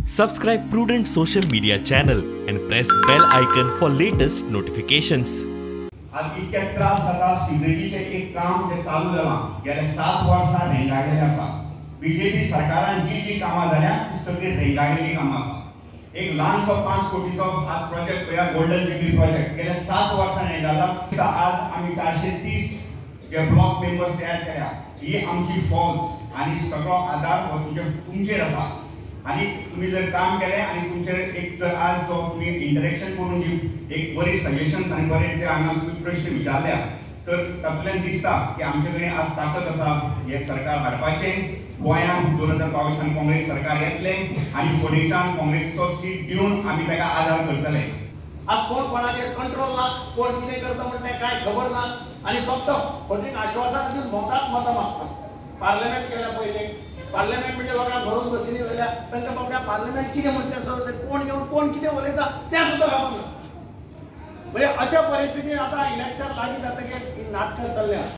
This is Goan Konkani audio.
Subscribe Prudent Social Media channel and press bell icon for latest notifications. आज इतके त्रास जाता. सिवरेजीचें एक काम जें चालू जालां गेल्या 7 वर्सां रेंगाळलेलें आसा. बीजेपी सरकारान जी जी कामां जाल्या ती सगळीं रेंगाळलेलीं कामां आसा. एक ल्हानसो 5 कोटीचो आज प्रोजेक्ट पळया, गोल्डन जुबली प्रोजेक्ट गेल्या 7 वर्सां रेंगाळला. आज आमी 430 जे ब्लॉक मेंबर्स तयार केल्या. ही आमची फौज आनी सगळो आदार हो तुमचेर आसा. आनी तुमी जर काम केलें आनी तुमचें एक जर आज जो तुमी इंटरेक्शन करून जी एक बरी सजेशन आनी बरे ते हांगा तुमी प्रश्न विचारल्या तर तातूंतल्यान दिसता की आमचे कडेन आज ताकद आसा हें सरकार हाडपाचें. गोंयांत 2022 काँग्रेस सरकार येतलें आनी फोंडेच्यान काँग्रेसचो सीट दिवन आमी ताका आदार करतले. आज कोण कोणाचेर कंट्रोल ना, कोण कितें करता म्हण तें कांय खबर ना आनी फक्त फटींग आश्वासनां दिवन भोंवतात, मतां मागतात. पार्लमेंट केल्या पयलीं पार्लमेंट म्हणजे लोकांक भरून बसिनी वयल्या तांकां बाबड्या पार्लमेंट कितें म्हणटा तें कोण येवन कोण कितें उलयता तें सुद्दां खबर ना. म्हणजे अशा परिस्थितीन आतां इलेक्शन लागीं जातकीर ही नाटकां चल्ल्या.